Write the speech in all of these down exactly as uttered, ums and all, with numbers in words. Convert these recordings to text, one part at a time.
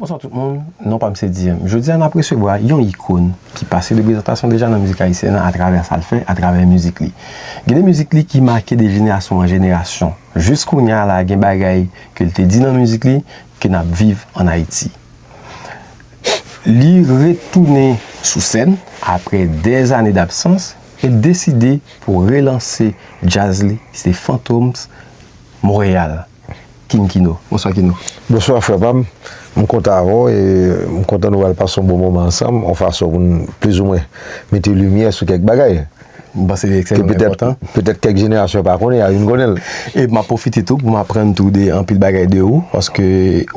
Bonswa tout moun, non pa m se D M. Jodi a n ap resevwa yon ikòn ki pase de prezantasyon deja nan mizik ayisyèn nan atravè sa l fè, atravè mizik li. Gen de mizik li ki make de jenerasyon an jenerasyon. Jis kounye a la, gen bagay ke l te di nan mizik li ke n ap viv ann Ayiti. Li retounen sou sèn apre dèzane dabsans e l deside pou relanse djaz li, se Fantoms Montréal. King Kino. Bonswa Kino. Bonswa frè pa m. M kontan avè w e m kontan nou pral pase yon bon moman ansanm, yon fason pou n plizoumwen mete limyè sou kèk bagay. M panse li ekstrèmman enpòtan. Petèt kèk jenerasyon pa konnen, a youn konnen l. E m ap pwofite tou pou m aprann tou de anpil bagay de ou, paske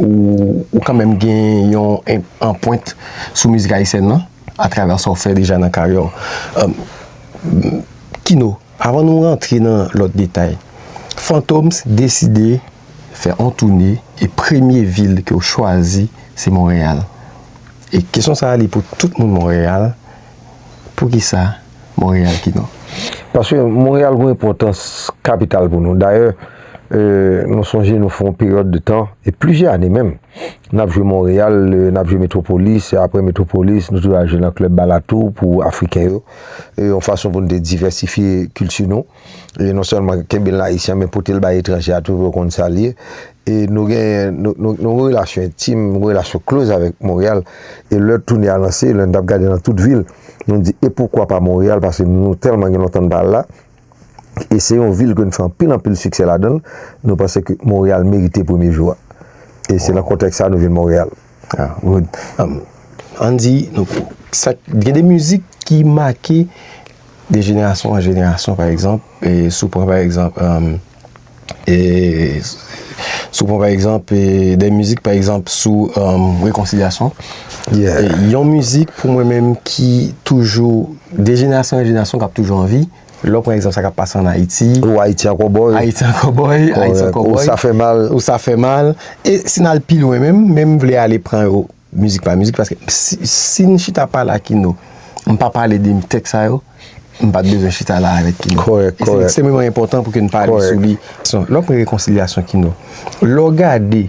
ou, ou kanmenm gen yon en- anpwent sou mizik ayisyèn nan, atravè sa w fè deja nan karyè w. Kino, avan nou rantre nan lòt detay, Fantoms deside fè on toune e premye vil ke w chwazi se Monreyal. E kesyon sa a li pou tout moun Monreyal, poukisa Monreyal Kino? Paske Monreyal gen enpòtans kapital pou nou. Dayè, e, nou sonje nou fè yon peryòd de tan, e plizyè ane menm, n ap jwe Monreyal, e, n ap jwe Metropolis, e apre Metropolis, nou toujou al jwe nan klèb Balatou pou Afriken yo. E, yon fason pou nou te divèsifye kilti nou. E non sèlman kenbe l ayisyen, men pote l bay etranje a tou pou yo konn sa l ye. E nou gen, nou, nou, nou gen relasyon entim, yon relasyon close avèk Monreyal. E lè toune a lanse, lè n t ap gade nan tout vil, nou di, e poukwa pa Monreyal? Paske nou tèlman gen lontan n pa al la. E se yon vil ke n fè anpil, anpil siksè ladan l. Nou panse ke Monreyal merite premye jou a. E se nan kontèks sa a nou vin Monreyal. Ah, good. Um, ann di, nou, sa, gen de mizik ki make de jenerasyon an jenerasyon, pa egzanp, e, si w pran, pa egzanp, um, e, si w pran, pa egzanp, e, de mizik, pa egzanp, sou, um, rekonsilyasyon. Yeah. E, yon mizik, pou mwen menm, ki toujou, de jenerasyon an jenerasyon, k ap toujou anvi, lè w pran egzanp sa k ap pase ann Ayiti. Ou Ayiti an kòbòy. Ayiti an kòbòy, Ayiti an kòbòy. Ou sa fè mal. Ou sa fè mal. E si n al pi lwen menm, menm m vle ale pran yo mizik pa mizik, paske si, si n chita pale ak Kino, m pa pale de tèks sa yo, m pa t bezwen chita la avèk Kino. Kòrèk, kòrèk. E se ekstrèmeman enpòtan pou ke n pale sou li. Lè w pran rekonsilyasyon Kino, lè w gade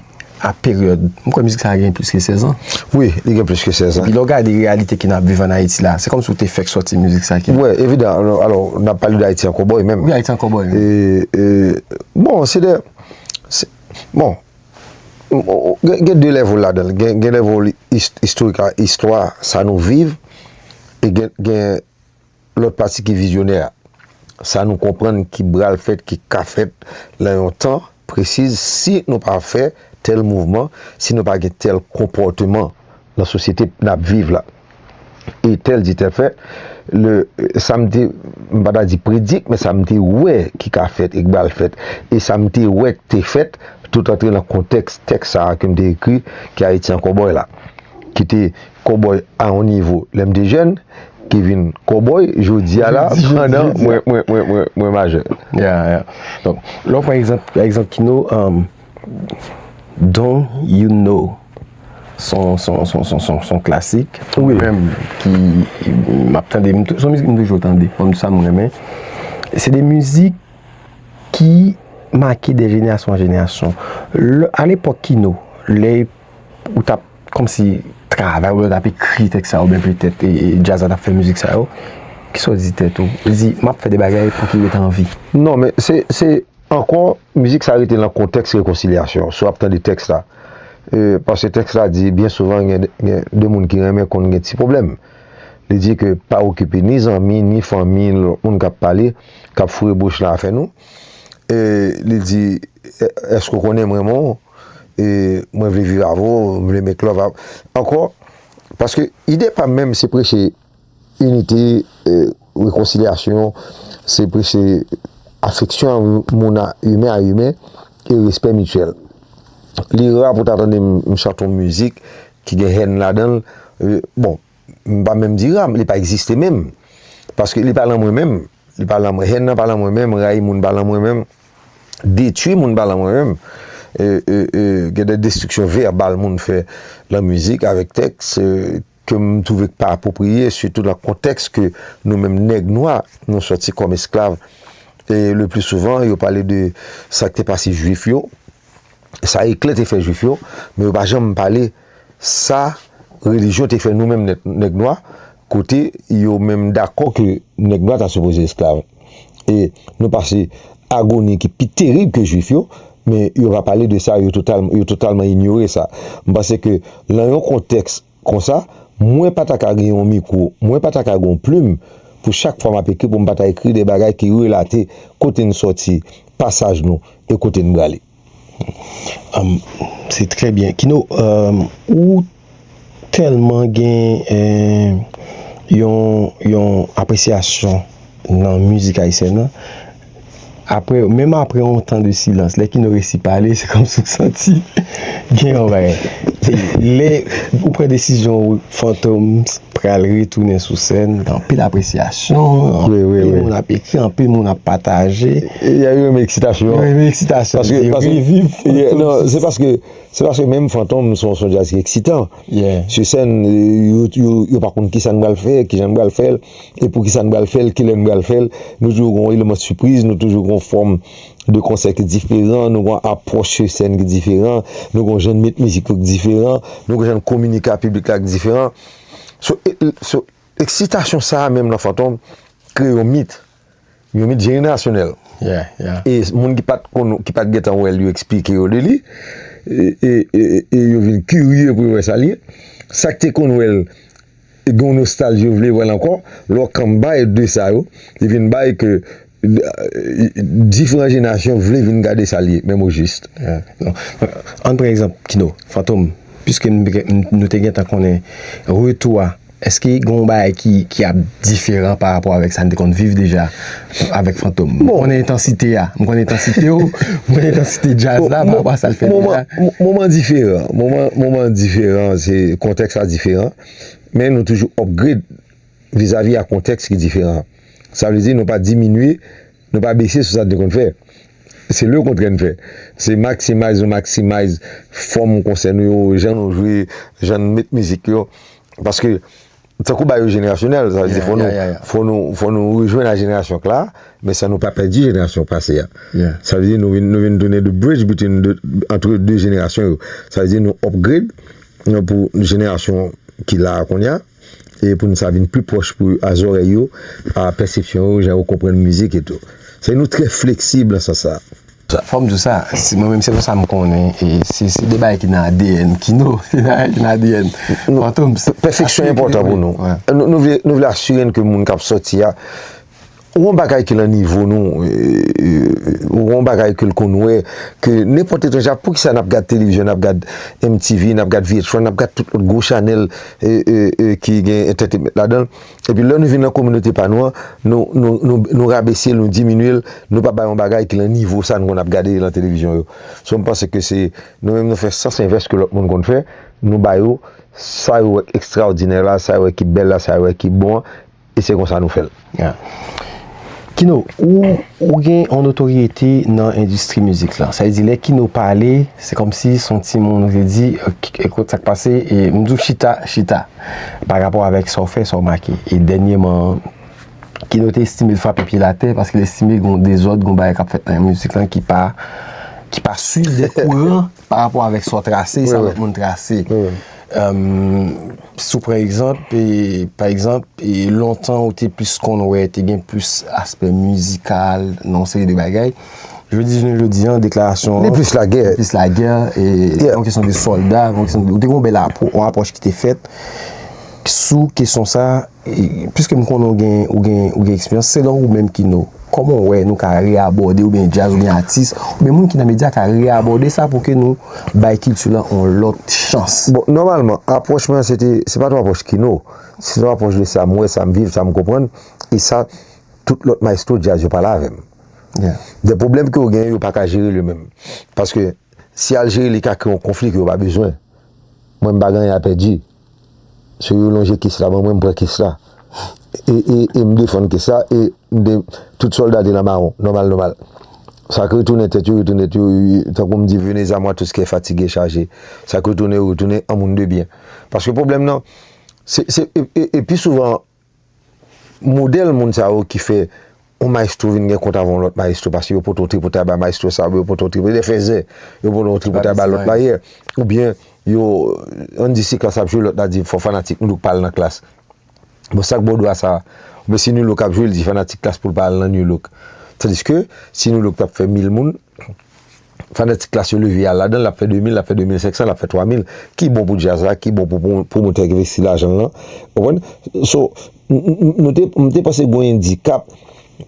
a peryòd, m kwè mizik sa a gen plis ke sèz an. Wi, li gen plis ke sèz an. Epi lè w gade reyalite ke n ap viv ann Ayiti la, se kòmsi w te fèk sòti mizik sa Kino. Wi, evidan. Alò, alò, n ap pale de Ayiti an kòbòy menm. Wi, Ayiti an kòbòy menm. E, e, bon, se de, se, bon, gen, gen de level ladan l. Gen, gen level is-, istorik la, istwa, sa nou viv, e gen, gen lòt pati ki vizyonè a. Sa nou konprann ki pral fèt, ki ka fèt nan yon tan presiz, si nou pa fè tèl mouvman, si nou pa gen tèl konpòteman nan sosyete n ap viv la. E tèl di tèl fè, le, sa m te, m pa ta di predik, men sa m te wè ki ka fèt e k pral fèt, e sa m te wè k te fèt, tout antre nan kontèks tèks sa a ke m te ekri, ki Ayiti an kòbòy la, ki te kòbòy a yon nivo lè m te jèn, ki vin kòbòy jodi a la, pandan mwen, mwen, mwen, mwen, mwen majè. Yeah, yeah. Donk, lè w pran egzanp, egzanp Kino, um, Don't You Know, son, son, son, son, son, son klasik. Wi. Mwen menm ki, m ap tande, m tou- son mizik m toujou tande, kòm sa m renmen. Se de mizik ki make de jenerasyon an jenerasyon. Lè, alepòk Kino, lè ou t ap kòmsi travay, oubyen ou t ap ekri tèks sa, oubyen petèt, e, e, djaz la t ap fè mizik sa yo, kisa w di tèt ou? Ou di, m ap fè de bagay pou ki yo ta anvi. Non, men se, se, ankò, mizik sa rete nan kontèks rekonsilyasyon, si w ap tande tèks la. E, paske tèks la di, byen souvan, gen, gen de moun ki renmen konn gen ti pwoblèm. Li di ke pa okipe ni zanmi, ni fanmi, lòt moun k ap pale, k ap foure bouch nan afè nou. E li di, "E, èske w konnen m renmen w? E mwen vle viv avè w, m vle make love avè w." Ankò, paske ide pa m menm se preche inite, e, rekonsilyasyon, se preche afeksyon a moun a, imen a imen, e respè mityèl. Li ra pou w ta tande m, m chante yon mizik ki gen hèn ladan l. E, bon, m pa menm di ra, li pa egziste menm. Paske li pa lan mwen menm. Li pa lan mwen. Hèn nan pa lan mwen menm, rayi moun pa lan mwen menm. Detwi moun pa lan mwen menm. E, e, e, gen de destriksyon vèbal moun fè lan mizik avèk tèks, e, ke m twouve k pa apwopriye, sitou nan kontèks ke nou menm nèg nwa, nou sòti kòm esklav. E le pli souvan, yo pale de sa k te pase Jwif yo, sa Itlè te fè Jwif yo, men yo pa janm pale Sa relijyon te fè nou menm nèg, nèg nwa, kote yo menm dakò ke nèg nwa ta sipoze esklav. E nou pase agoni ki pi terib ke jwif yo, men yo pa pale de sa, yo total, yo totalman inyore sa. M panse ke nan yon kontèks konsa, mwen pa ta ka gen yon mikwo, mwen pa ta ka gen yon plim pou chak fwa m ap ekri, pou m pa ta ekri de bagay ki relate kote n sòti, pasaj nou, e kote n prale. Um, se trè byen. Kino, um, ou tèlman gen eh, yon, yon apresyasyon nan mizik ayisyèn nan. Apre, menm apre yon tan de silans, lè Kino resi pale, se kòmsi w santi gen yon bagay. Lè ou pran desizyon Fantom pral retounen sou sèn, gen anpil apresyasyon, anpil moun ap ekri, anpil moun ap pataje. Yo renmen eksitasyon. Yo renmen eksitasyon. Paske, paske, reviv. Non, se paske, se paske menm Fantom se yon djaz ki eksitan. Sou sèn, yo, yo, yo pa konn kisa n pral fè, kijan n pral fè l, e pou kisa n pral fè l, kilè n pral fè l. Nou toujou gen yon eleman sipriz, nou toujou gen yon fòm de konsè ki diferan, nou gen yon apwòch sou sèn ki diferan, nou gen yon jan n met mizik yo ki diferan, nou gen yon jan n kominike ak piblik la ki diferan. So, e, e, so, eksitasyon sa a menm nan Fantom kreye yon mit, yon mit jenerasyonèl. E moun ki pa t konn, ki pa t gentan wè l, yo eksplike yo de li, e, e, e, e yo vin kirye pou yo wè sa l ye. Sa k te konn wè l, gen yon nostalji, yo vle wè l ankò. Lè w kanpe de sa yo, li vin bay ke diferan jenerasyon vle vin gade sa l ye, menm ojis. Ann pran egzanp Kino, Fantom, piske nou te gentan konnen retou a, èske gen yon bagay ki, ki ap diferan pa rapò avèk sa n te konn viv deja avèk Fantom? M konnen entansite a, m konnen entansite w, m konnen entansite djaz la pa rapò a sa l fè deja. Moman diferan, moman, moman diferan, se kontèks la diferan, men nou toujou upgrade vizavi a kontèks ki diferan. Sa vle di nou pa diminye, nou pa bese sou sa n te konn fè. Se le kontrè n fè. Se maximize, nou maximize fòm konsè nou yo, jan nou jwe, jan n met mizik yo. Paske, tankou bagay yo jenerasyonèl, sa vle di fò nou, fò nou, fò nou rejwenn a jenerasyon k la, men san nou pa pèdi jenerasyon pase a. Sa vle di nou vin, nou vin tounen the bridge between the, entre de jenerasyon yo. Sa vle di nou upgrade pou jenerasyon ki la a kounye a, e pou n sa vin pi pwòch pou a zòrèy yo, a pèsepsyon yo, jan yo konprann mizik e tou. Se nou trè fleksib nan sans sa. Fò m di w sa, mwen menm se konsa m konnen, e se, se de bagay ki nan A D N Kino, se de bagay ki nan A D N Fantom. Pèfeksyon enpòtan pou nou. Nou, nou vle, nou vle asire n ke moun k ap sòti a, ou yon bagay ki nan nivo nou, ou yon bagay ke l konn wè, ke nenpòt etranje, poukisa n ap gad televizyon, n ap gad M T V, n ap gad V H one, n ap gad tout lòt gwo chanèl ki gen entertainment ladan l. Epi lè nou vin nan kominote pa nou an, nou, nou, nou, nou rabese l, nou diminye l, nou pa bay yon bagay ki nan nivo sa n konn ap gade nan televizyon yo. So, m panse ke se, nou menm nou fè sans envès ke lòt moun konn fè, nou ba yo sa yo wè ekstraòdinè la, sa yo wè ki bèl la, sa yo wè ki bon an, e se konsa nou fè l. Kino, ou, ou gen yon notoryete nan endistri mizik la. Sa vle di, lè Kino pale, se kòmsi se yon timoun, ou te di, ekout sa k pase, e m di w chita, chita. Pa rapò avèk sa w fè, sa w make. E dènyèman, Kino te estime l frape pye l atè, paske l estime gen yon dezòd, gen yon bagay k ap fèt nan mizik lan ki pa, ki pa swiv de kouran pa rapò avèk sa w trase, sa lòt moun trase. Si w pran egzanp, e, pa egzanp, e, lontan ou te plis konn wè, te gen plis aspè mizikal nan yon seri de bagay. Jodi jounen jodi an, deklarasyon an. Li plis lagè. Li plis lagè, e, yon kesyon de sòlda, yon kesyon de, ou te gen yon bèl apwo-, yon apwòch ki te fèt sou kesyon sa, e, piske m konnen ou gen, ou gen, ou gen eksperyans, selon ou menm Kino, kòman w wè nou ka reyabòde oubyen djaz oubyen atis, oubyen moun ki nan medya ka reyabòde sa pou ke nou bay kilti lan yon lòt chans? Bon, nòmalman, apwòch mwen se te, se pa t yon apwòch Kino, se te yon apwòch de sa m wè, sa m viv, sa m konprann, e sa tout lòt mayestwo djaz yo pale avè m. De pwoblèm ke yo genyen, yo pa ka jere l yo menm. Paske si y al jere l, li ka kreye yon konfli ke yo pa bezwen. Mwen, m pa gen anyen a pèdi. So yo lonje kes la ban mwen, m pran kes la. E, e, e m defann kes la, e m de, tout sòlda te nan mawon, nòmal, nòmal. Sa k retounen tèt yo, retounen tèt yo, tankou m di, venez à moi tous qui êtes fatigués et chargés. Sa k retounen yo, retounen an moun de byen. Paske pwoblèm nan, se, se, e, e, e pi souvan, modèl moun sa yo ki fè yon mayestwo vin gen kont avè yon lòt mayestwo, paske yo pote yon tripotay ba mayestwo sa, yo pote yon tripotay, de fèzè, yo pote yon tripotay ba lòt la yè, oubyen yo, ann di si klas ap jwe, lòt la di fò fanatik New Look pa al nan klas. Bon, sa k bò dwa sa a? Oubyen si New Look ap jwe, l di fanatik klas pou l pa al nan New Look. Tandiske, si New Look t ap fè mil moun, fanatik klas yo leve al ladan l, l ap fè de mil, l ap fè de mil senk san, l ap fè twa mil. Ki bon pou djaz la, ki bon pou, pou pwomotè ki envesti lajan l lan. Ou konprann? So, m, m, m, nou te, m te panse gen yon endikap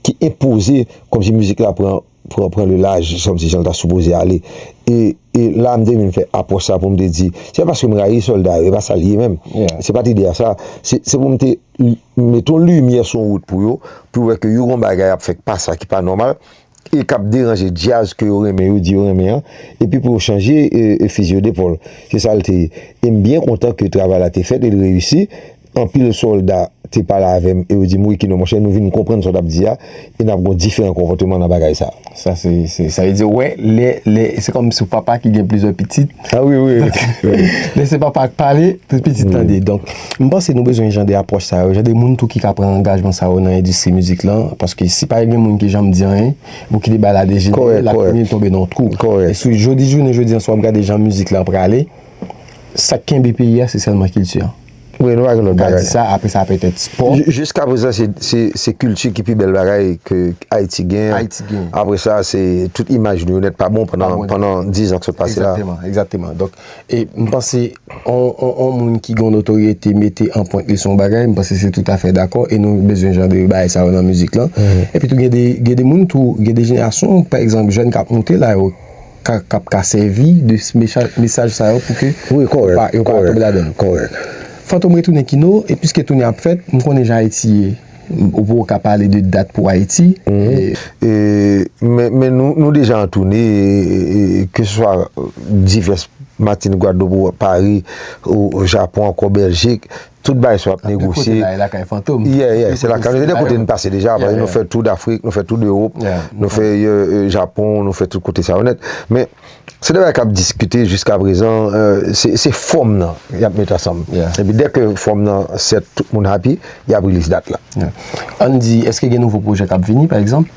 ki enpoze kòmsi mizik la pran, pran, pran le laj, kòmsi jan l ta sipoze ale. E, e la, m te vin fè apwòch sa pou m te di, se pa paske m rayi sòlda yo, e pa sa l ye menm. Se pa t ide a sa. Se, se pou m te mete yon limyè sou yon wout pou yo, pou yo wè ke yo gen yon bagay y ap fè k pa sa, ki pa nòmal, e k ap deranje djaz ke yo renmen, yo di yo renmen an, epi pou yo chanje, e, e, fizi yo depòl. Se sa l te ye. E m byen kontan ke travay la te fèt e l reyisi. Anpil sòlda te pale avè m e yo di m, "Wi, Kino, monchè, nou vin konprann sa w t ap di a, e n ap gen yon diferan konpòteman nan bagay sa a." Sa se, se, sa vle di, wè, lè, lè, se kòm si w papa ki gen plizyè pitit. Ah wi, wi, wi. Lè se papa k pale, tout pitit tande. Donk, m panse nou bezwen jan de apwòch sa yo, jan de moun tou ki ka pran angajman sa yo nan endistri mizik lan, paske si pa gen moun ki janm di anyen, ou kite bagay la dejenere, l ap fini l tonbe nan yon twou. E si jodi jounen jodi an, si w ap gade jan mizik lan prale, sa k kenbe peyi a, se sèlman kilti an. Wi, nou pa gen lòt bagay. Ka di sa, apre sa, petèt spò. Jiskaprezan, se, se, se kilti ki pi bèl bagay ke Ayiti gen. Ayiti gen. Apre sa, se tout imaj nou yo nèt pa bon pandan, pandan diz an k sot pase la. Egzakteman, egzakteman. Donk, e m panse, on, on, on moun ki gen notorite mete anprent li sou yon bagay, m panse se toutafè dakò, e nou bezwen jan de bagay sa yo nan mizik lan. Epi tou, gen de, gen de moun tou, gen de jenerasyon, pa egzanp, jèn k ap moute la yo, ka, k ap ka sèvi de mesaj, mesaj sa yo pou ke yo pa, yo pa tonbe ladan l. Fantom retounen Kino, e piske tounen ap fèt, m konnen jan Ayiti ye. Ou poko ka pale de dat pou Ayiti. E, men, men nou, nou deja an toune, e, e, e, ke se swa divès Matin, Gwadloup, ou Pari, ou Japon, ankò Bèljik, tout bagay sa w ap negosye. Kote la, e lakay Fantom. Yeah, yeah, se lakay nou. Se de kote nou pase deja, paske nou fè tou Dafrik, nou fè tou Ewòp, nou fè, e, e, Japon, nou fè tout kote sa yo nèt. Men, se de bagay k ap diskite jiskaprezan, e, se, se fòm nan y ap met ansanm. Epi dèke fòm nan sèt, tout moun happy, y ap release dat la. Ann di, èske gen nouvo pwojè k ap vini, pa egzanp?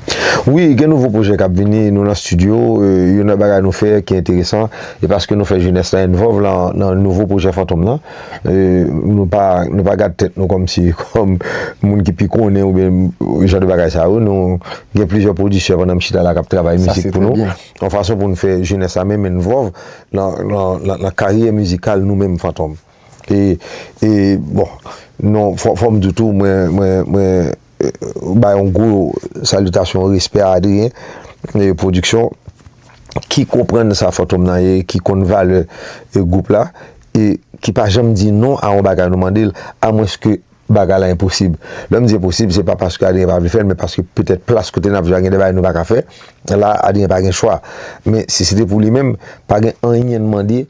Wi, gen nouvo pwojè k ap vini, nou nan estidyo, e, youn nan bagay nou fè ki enteresan, e paske nou fè jenès la involve lan, nan nouvo pwojè Fantom nan. E, nou pa, nou pa gad tèt nou kòmsi, kòm moun ki pi konnen oubyen jan de bagay sa yo. Nou gen plizyè pwodisyè pandan m chita la k ap travay mizik pou nou. Yon fason pou nou fè jenès la menm involve lan, lan, lan, lan karyè mizikal nou menm Fantom. E, e, bon, non, fò, fò m di w tou, mwen, mwen, mwen, e, bay yon gwo salitasyon, respè a Adrien, e, Pwodiksyon, ki konprann sa Fantom nan ye, ki konn valè, e, gwoup la, e ki pa janm di non a yon bagay nou mande l, amwenske bagay la enposib. Lè m di enposib, se pa paske Adrien pa vle fè l, men paske petèt plas kote n ap jwe a gen de bagay nou pa ka fè. La, Adrien pa gen chwa. Men si se te pou li menm, pa gen anyen n mande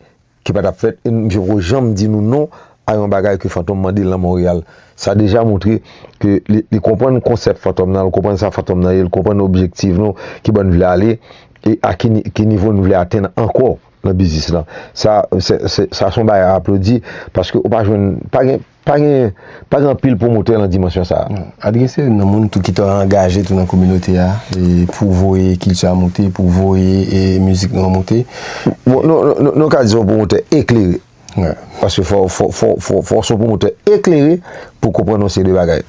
ki pa t ap fèt, e misye poko janm di nou non a yon bagay ke Fantom mande l nan Monreyal. Sa deja montre ke li, li konprann konsèp Fantom nan, li konprann sa Fantom nan ye, li konprann objektif nou, ki bò n vle ale, e a ki ni-, ki nivo n vle atenn ankò nan biznis lan. Sa, se, se, sa se yon bagay a aplodi, paske ou pa jwenn, pa gen, pa gen, pa gen anpil pwomotè nan dimansyon sa a. Adrien se youn nan moun tou ki te angaje tou nan kominote a, e pou voye kilti a moute, pou voye, e mizik nou an moute. Bon, nou, nou, nou, nou ka di se yon pwomotè eklere. Paske fò, fò, fò, fò, fò w se yon pwomotè eklere pou w konprann yon seri de bagay.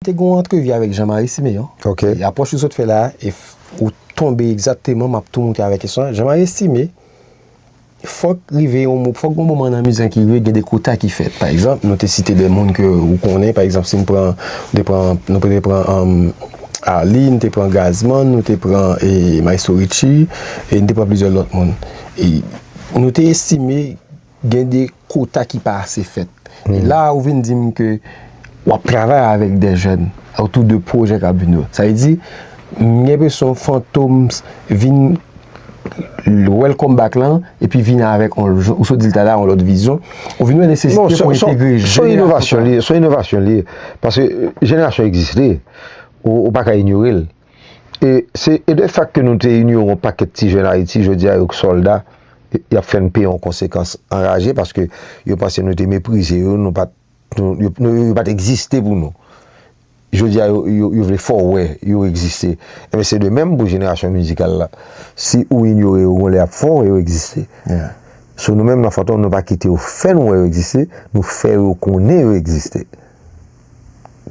Te gen yon antrevi avèk Jean Marie Siméon. E apwòch ou sot fè la a, e f-, ou tonbe egzakteman, m ap tou moute avèk kesyon an. Jean Marie Estimé, fòk rive yon mo-, fòk gen yon moman nan mizik ki rive, gen de kota ki fèt. Pa egzanp, nou te site de moun ke ou konnen, pa egzanp, si n pran, nou te pran, nou te pran, um, Arly, nou te pran Gazzman, nou te pran, e, Maestro Richie, e nou te pran plizyè lòt moun. E nou te estime gen de kota ki pa ase fèt. E la, ou vin di m ke w ap travay avèk de jèn otou de pwojè k ap vin yo. Sa vle di, m gen enpresyon Fantom vin welcome back lan, epi vin avèk on, ou sot di l talè, on lòt vizyon. Ou vin wè nesesite pou entegre jenerasyon sa. Non, se, se, se yon inovasyon li ye, se yon inovasyon li ye. Paske, e, jenerasyon egziste, ou, ou pa ka inyore l. E se, e de fèt ke nou te inyore yon pakèt ti jèn Ayiti, jodi a yo k sòlda, y, y ap fè n peye yon konsekans anraje paske yo panse nou te meprize yo, nou pa t, nou, yo, nou, yo pa t egziste pou nou. jodi a yo, yo, yo vle fè w wè yo egziste. Enben, se de menm pou jenerasyon mizikal la. Si ou inyore yo, gon lè y ap fè w wè yo egziste. So, nou menm, nan Fantom, nou pa kite yo fè nou wè yo egziste, nou fè yo konnen yo egziste.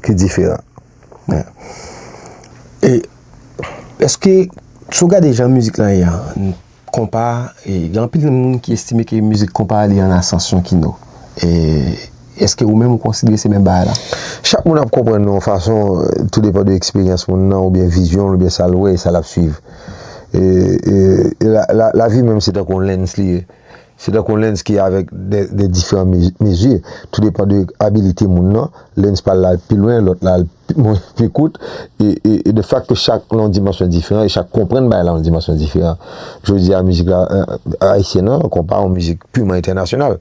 Ki diferan. E, èske, si w gade jan mizik lan ye a, konpa, e, gen anpil moun ki estime ke mizik konpa li an asansyon, Kino. E, èske ou menm ou konsidere se menm bagay la? Chak moun ap konprann nou yon fason, tou depan de eksperyans moun nan, oubyen vizyon l, oubyen sa l wè, e sa l ap swiv. E, e, e la, la, lavi menm se tankou yon lens li ye. Se tankou yon lens ki avèk de, de diferan mezi, tou depan de abilite moun nan. Lens pa l la pi lwen, lòt la l pi, mwen, pi kout. E, e, e de facto, chak nan yon dimansyon diferan, e chak konprann bagay la nan yon dimansyon diferan. Jodi a, mizik la, eh, ayisyèn nan, konpa yon mizik piman entènasyonal.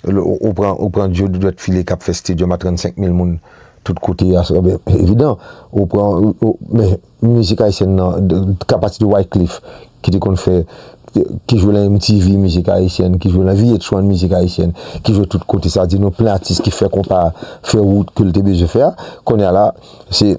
Ou, ou pran, ou pran Djo Dwèt File k ap fè stadium a trannsenk mil moun tout kote a, sa, ben, evidan. Ou pran, ou, ou, men, mizik ayisyèn nan, de, ka pati de Wyclef, ki te konn fè, ki jwe nan M T V mizik ayisyèn, ki jwe nan V H one mizik ayisyèn, ki jwe tout kote. Sa di nou plen atis ki fè konpa, fè wout ke l te bezwen fè a. Kounye a la, se,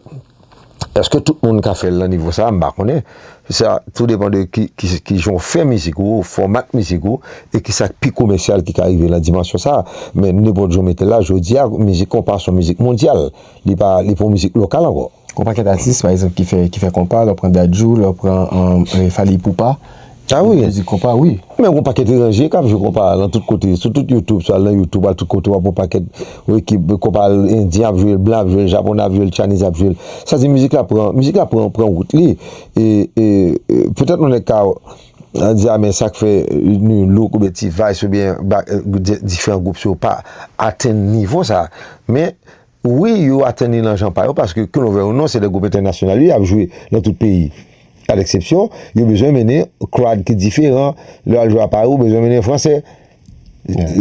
èske tout moun ka fè l nan nivo sa a? M pa konnen. Sa tou depan de ki, ki, ki jan w fè mizik ou, fòmat mizik ou, e ki sa k pi komèsyal ki ka rive nan dimansyon sa a. Men nenpòt jan w mete l la, jodi a, mizik konpa se yon mizik mondyal. Li pa, li pa yon mizik lokal ankò. Gon pakèt atis, pa egzanp, ki fè, ki fè konpa, lè w pran Dadju, lè w pran, um, eh, Fally Ipupa. Ah wi. Mizik konpa, wi. Men gon pakèt etranje k ap jwe konpa nan tout kote, sou tout YouTube, sou al nan YouTube, al tout kote, w ap wè pakèt, wi, ki konpa endyen ap jwe l, blan ap jwe l, japonè ap jwe l, Chinese ap jwe l. Sa di mizik la pran, mizik la pran, pran wout li. E, e, e petèt yon nèg ka, a, di, a, men sa k fè, eh, Nu Look oubyen T-Vice oubyen ba, eh, di, diferan gwoup sa yo pa atenn nivo sa. Men, wi, yo atenn li nan jan pa yo, paske, ke nou vle ou non, se de gwoup entènasyonal, wi, y ap jwe nan tout peyi. A leksepsyon, yo bezwen mennen crowd ki diferan. Lè w al jwe a Pari, ou bezwen mennen fransè.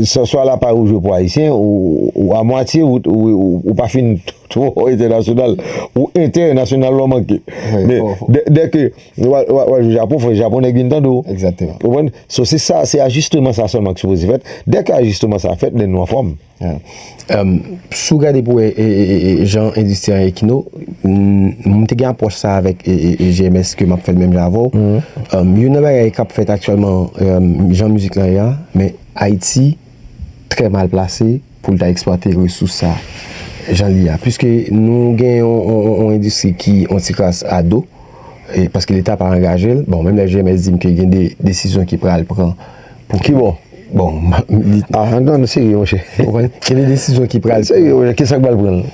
Swa, swa la Pari ou jwe pou ayisyen, ou, ou amwatye, ou, ou, ou, ou pa fin twò entènasyonal, ou entènasyonal lè w manke. Men, dè, dè ke w al, w al, w al jwe Japon, fò Japon nèg vin tande w. Ou konprann? So, se sa, se ajisteman sa sèlman ki sipoze fèt. Dè ke ajisteman sa fèt, then nou anfòm. Si w gade pou wè, e, e, e, e, jan endistri an ye, Kino, m, m te gen apwòch sa avèk, e, e, e, G M S ke m ap fè l menm jan avè w. Youn nan bagay k ap fèt aktyèlman, jan mizik lan ye a, men Ayiti trè mal plase pou l ta eksplwate resous sa jan li ye a. Piske nou gen yon, yon, yon, yon endistri ki yon ti kras ado, e, paske Leta pa angaje l. Bon, menm lè G M S di m ke gen de desizyon ki pral pran pou ki bò? Bon, li. Ah, ann, ann serye, monchè. Ou konprann? Gen de desizyon ki pral. Serye, monchè, kisa k pral pran?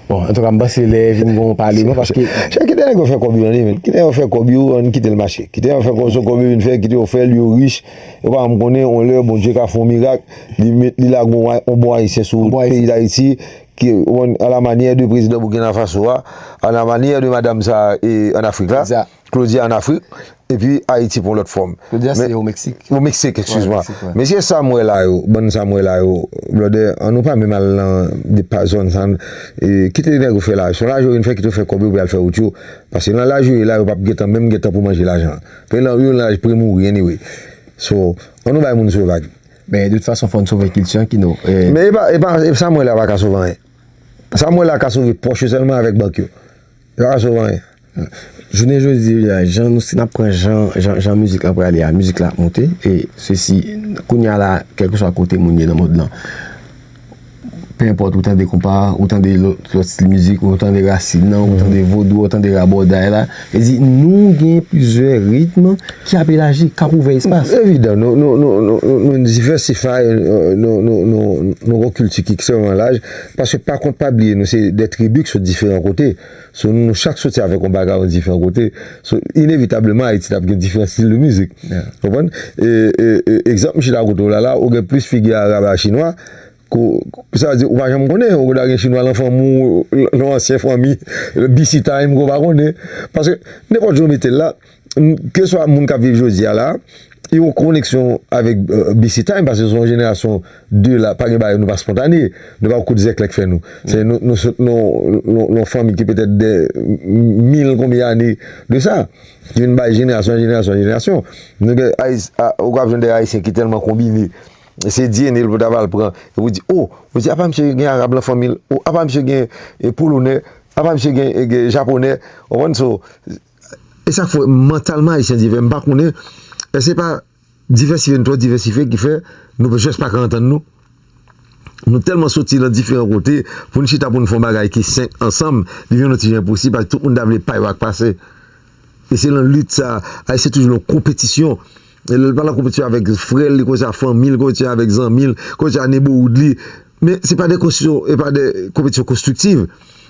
Bon, antouka, m panse lè vin gon paleman, paske. Chè, kite nèg yo fè kòb yo, tande, men. Kite yo fè kòb yo, ann kite l mache. Kite yo fè kòb, se kòb yo vin fè, kite yo fè l, yo rich. Yo pa janm konnen, yon lè, Bondye ka fè yon mirak, li met, li lage yon, yon bon ayisyen sou peyi Dayiti, ki, a la manière de prezidan Burkina Faso a, a la manière de madam sa, e, ann Afrik la, Claudia ann Afrik, epi Ayiti pran yon lòt fòm. Claudia se o Meksik. O Meksik, excuse-moi. Mesye sa m wè la yo, bann sa m wè la yo, blòdè, ann nou pa menm al nan de pa zòn sa, e, kite nèg yo fè la, se yon laj yo vin fè, kite yo fè kòb yo pou y al fè wout yo, paske nan laj yo ye la, yo p ap gentan menm gentan pou manje lajan. Yo nan laj pre mouri, anyway. So, ann nou bay moun sove vag. Men, de tout fason, fò n sove kilti an, Kino. Men e pa, e pa, e sa m wè la pa ka sove anyen. Sa m wè la ka sove pòch yo sèlman avèk bank yo. Li pa ka sove anyen. Jounen jodi a, jan nou, si n ap pran jan, jan, jan mizik lan prale a, mizik la ap monte, e sesi, kounye a la, kèlkeswa kote moun ye nan mond lan, pe enpòt ou tande konpa, ou tande lòt, lòt stil mizik, ou tande rasin nan, ou tande vodou, ou tande rabòday la. Vle di, nou gen plizyè ritm ki ap elaji, k ap ouvè espas. Evidan, nou, nou, nou, nou, nou, nou divèsifye, nou, nou, nou, nou gon kilti ki ekstrèmman laj, paske pa kont pa bliye, nou se de tribi ki sot diferan kote. So, nou, nou chak soti avèk yon bagay yon diferan kote. So, inevitableman, Ayiti t ap gen diferan stil de mizik. Konprann? E, e, e, egzanp, m chita kote w la, la, ou gen plis figi arab a chinwa, ko, sa vle di, ou pa janm konnen, ou ta gen chinwa lan fanmi w, lan ansyen fanmi, B C Time, ke w pa konnen. Paske, nenpòt jan w mete l la, keswa moun k ap viv jodi a la, yo koneksyon avèk, euh, B C Time, paske se yon jenerasyon de la, pa gen bagay, nou pa spontane, nou pa kout zèklè k fè nou. Se nou, nou sot nan, nan, nan yon fanmi ki petèt de mil konbyen ane de sa. Ki vin bay jenerasyon, jenerasyon, jenerasyon. Nou gen Ayis-, a, ou ka jwenn de Ayisyen ki tèlman konbine. Se D N A l pou ta va l pran. Epi w di, o, ou di, apa misye gen Arab lan fanmi l, o, apa misye gen, e, Polonè. Apa misye gen, gen japonè, w konprann? So, e sa k fè mantalman ayisyen divè, m pa konnen, èske se pa divèsifye, nou twò divèsifye ki fè nou jis pa ka antann nou. Nou tèlman soti nan diferan kote, pou n chita pou n fè yon bagay ki senp ansanm, li vin yon ti jan enposib, paske tout moun ta vle pa yo ak pase. E se nan lit sa, ayisyen toujou nan konpetisyon. E lè l pa nan konpetisyon avèk frè l, li konpetisyon ak fanmi l, konpetisyon avèk zanmi l, konpetisyon ak neighborhood li. Men se pa de konpetisyon, e pa de konpetisyon konstriktiv.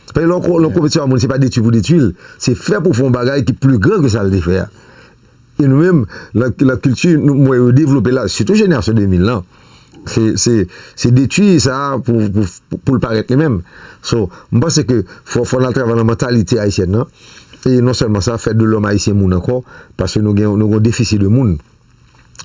Paske lè w nan konpetisyon ak moun, se pa detwi pou detwi l. Se fè pou w fè yon bagay ki pli gran ke sa l te fè a. E nou menm, nan, nan kilti nou, mwen yo devlope la, sitou jenerasyon de mil lan, se, se, se detwi sa a pou, pou, pou l parèt li menm. So, m panse ke fò, fò n al travay nan mantalite ayisyèn nan. E non sèlman sa, fè de lòm ayisyen moun ankò, paske nou gen, nou gen defisi de moun.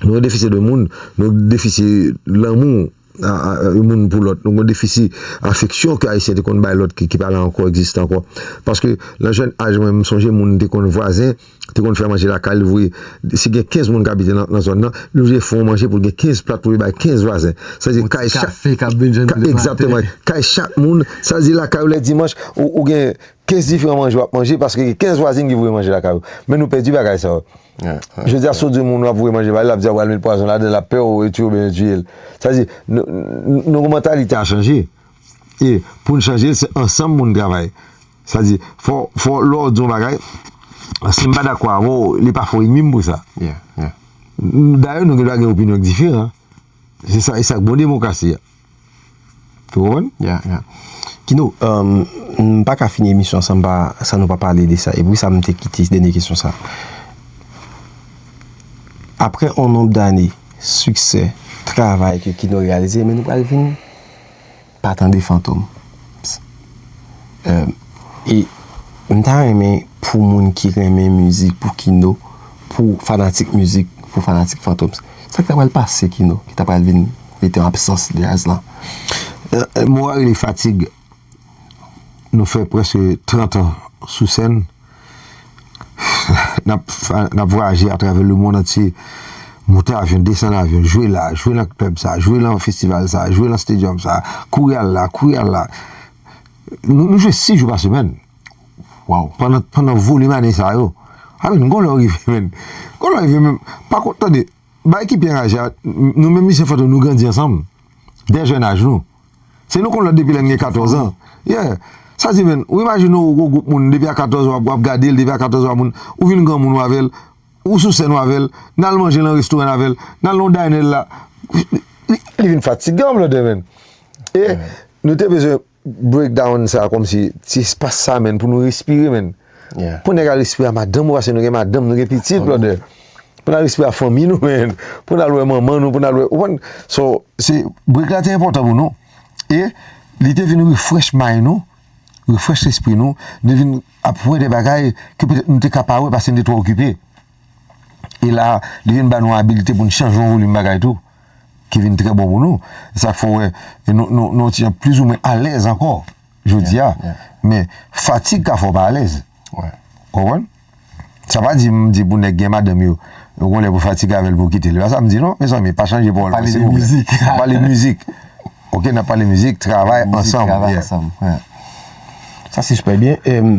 Nou gen defisi de moun, nou gen defisi lanmou a, a, yon moun pou lòt. Nou gen defisi afeksyon ke ayisyen te konn bay lòt ki, ki pa la ankò, egziste ankò. Paske nan jèn aj mwen, m sonje moun te konn vwazen, te konn fè manje lakay li, voye, si gen kenz moun k abite nan, nan zòn nan, li oblije fè yon manje pou l gen kenz plat pou li bay kenz vwazen. Sa vle di kay chak, kafe k ap vin jwenn ka, pou li egzakteman, kay chak moun, sa vle di lakay ou lè dimanch, ou, ou gen kenz diferan manje w ap manje, paske gen kenz vwazen ki voye manje lakay ou. Men nou pèdi bagay sa yo. Jodi a, si w di moun w ap voye manje ba li, l ap di a w al met pwazon ladan l, l ap pè w etye oubyen etye l. Sa vle di, nou, nou, nou mantalite a chanje. E pou n chanje l, se ansanm pou n travay. Sa vle di, fò, fò lè w di yon bagay, si m pa dakò avè w, li pa fè w enmi m pou sa. Dayè, nou gen dwa gen opinyon k diferan. Se sa, e sa k bon demokrasi a. Ou konprann? Ya, ya. Kino, um, m pa ka fini emisyon san m pa, san nou pa pale de sa. E pou sa m te kite dènye kesyon sa. Apre yon nonb dane siksè, travay ke Kino reyalize, men nou pral vin pa tande Fantom. Um, e m ta renmen pou moun ki renmen mizik, pou Kino, pou fanatik mizik, pou fanatik Fantom. Sa ki ta pral pase Kino, ki ta pral vin mete an absans djaz lan? Mo a rele fatig. Nou fè prèske trant an sou sèn. N ap, n ap vwayaje atravè lemonn antye. Monte avyon, desann avyon, jwe la, jwe nan klèb sa, jwe nan festival sa, jwe nan stadium sa, kouri al la, kouri al la. Nou, nou jwe sis jou pa semèn. Pandan, pandan volim ane sa yo. Amen, gon lè w rive, men. Gon lè w rive, men. Pa kont, tande, bagay ki pi anraje a, nou menm mizisyen Fantom, nou grandi ansanm. Dè jèn aj nou. Se nou konn lòt depi lè n gen katòz an. Yeah. Sa di, men, ou imajine w gwo gwoup moun, depi a katòz w ap, w ap gade l, depi a katòz w ap moun, ou vin granmoun w avè l, ou sou sèn w avè l, n al manje nan restoran avè l, n al nan diner la. Li, li, li vin fatige an blòdè, men. E nou te bezwen break down sa, kòmsi ti espas sa, men, pou nou respire, men. Pou nèg al respire a madanm ou, paske nou gen madanm, nou gen pitit, blòdè. Pou n al respire a fanmi nou, men. Pou n al wè manman nou, pou n al wè, ou konprann? So, se, break la te enpòtan pou nou. E li te vin refresh mind nou, refresh lespri nou, nou vin ap wè de bagay ke petèt nou te ka pa wè paske nou te twò okipe. E la, li vin ba nou abilite pou n chanje yon volim bagay tou, ki vin trè bon pou nou. E sa k fè w wè, e nou, nou, nou ti jan plizoumwen alèz ankò, jodi a. Men, fatig ka fè w pa alèz. Ou konprann? Sa pa di m di pou nèg gen madanm yo, ou gon lè pou fatige avè l pou w kite l. E pa sa m di non, mezanmi, pa chanje pawòl mwen, silvouplè. Pale de mizik. Pale mizik. Ok, n ap pale mizik, travay ansanm. Travay ansanm. Sa se sipè byen. Em,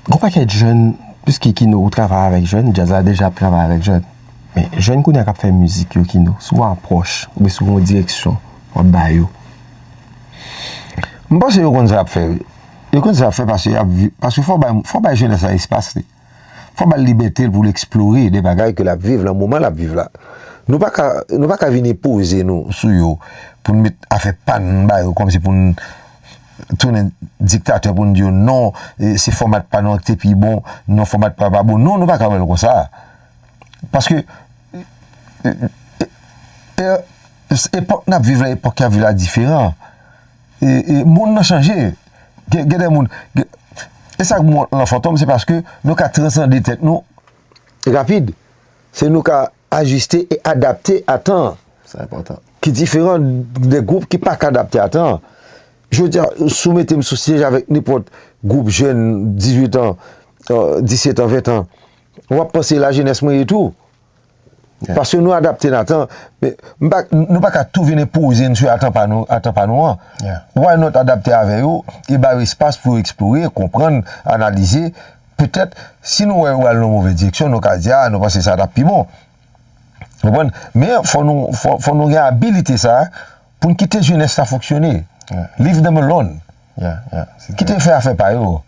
gon pakèt jèn, piske Kino ou travay avèk jèn, djaz la deja ap travay avèk jèn. Men jèn kounye a k ap fè mizik yo, Kino, si w apwòch, oubyen si w gon direksyon w ap ba yo. M panse yo konn sa y ap fè, wi. Yo konn sa y ap fè paske y ap vi-, paske fò w bay, fò w bay jenès la espas li. Fò w ba l libète l pou l eksplore de bagay ke l ap viv nan moman l ap viv la. Nou pa ka, nou pa ka vin enpoze nou sou yo pou n met afè pa n ba yo kòmsi pou n tounen diktatè pou n di yo non, e, se fòmat pa nou an ki te pi bon, non, fòmat pa pa bon. Non, nou pa ka wè l konsa. Paske, e, e, e, epòk n ap viv la, epòk y ap viv la diferan. E, e, monn nan chanje. Gen, gen de moun, gen, e sa k bon lan Fantom, se paske nou ka transande tèt nou rapid. Se nou ka ajiste e adapte a tan an. Sa enpòtan. Ki diferan de gwoup ki pa ka adapte a tan an. Jodi a, si w mete m sou syèj avèk nenpòt gwoup jèn, dizuit an, euh, disèt an, ven an, w ap panse lajenès mwen ye tou. Paske nou adapte nan tan, men m pa, nou pa ka tou vin enpoze n sou atan pa nou, atan pa nou an. Why not adapte avè yo e ba yo espas pou yo eksplore, konprann, analize. Petèt, si nou wè yo al nan move direksyon, nou ka di, a, nou panse sa t ap pi bon. Konprann? Men fò nou, fò, fò nou gen abilite sa pou n kite jenès la fonksyone. Leave them alone. Kite yo fè afè pa yo.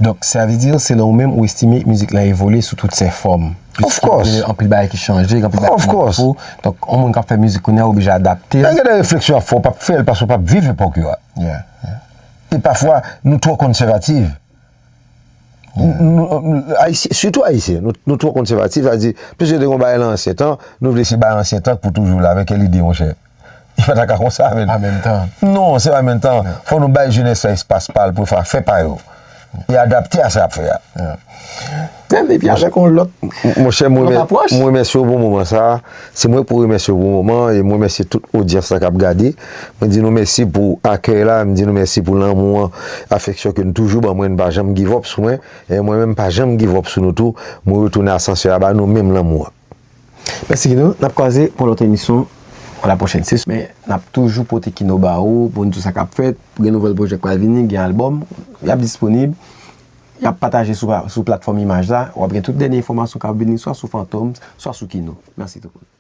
Donk, sa vle di, selon ou menm, ou estime mizik lan evolye sou tout sè fòm? Of course. Gen anpil bagay ki chanje, gen anpil bagay ki nouvo. Donk, yon moun k ap fè mizik kounye a oblije adapte l. Gen de refleksyon ap fè, w p ap fè l paske w p ap viv epòk yo a. E pafwa, nou twò konsèvatif. Sitou Ayisyen, nou twò konsèvatif, sa di, piske te gen yon bagay nan ansyen tan, nou vle se bagay ansyen tan k pou toujou la, men kèl ide, monchè. Li pa ta ka konsa, men. An menm tan. Non, se pa menm tan. Fò nou bay jenès la espas pa l pou l fè afè pa yo. E adapte a sa y ap fè a. Men epi avèk yon lòt. Monchè, mwen apwòch. Mwen remèsye w pou moman sa a. Se mwen pou remèsye w pou moman an e mwen remèsye tout odyans la k ap gade. Mwen di nou mèsi pou akèy la, m di nou mèsi pou lanmou an, afeksyon ke n toujou ban mwen, n pa janm give up sou mwen. E mwen menm m pa janm give up sou nou tou. Mwen retounen asansè a ba nou menm lanmou an. Mèsi Kino, n ap kwaze pou lòt emisyon a la pwochèn. Se men n ap toujou pote Kino ba ou pou n di w sa k ap fèt, gen nouvèl pwojè k pral vini, gen albòm, y ap disponib, y ap pataje sou, sou platfòm Imaj la, w ap gen tout dènye enfòmasyon k ap vini swa sou Fantom, swa sou Kino. Mèsi tout moun.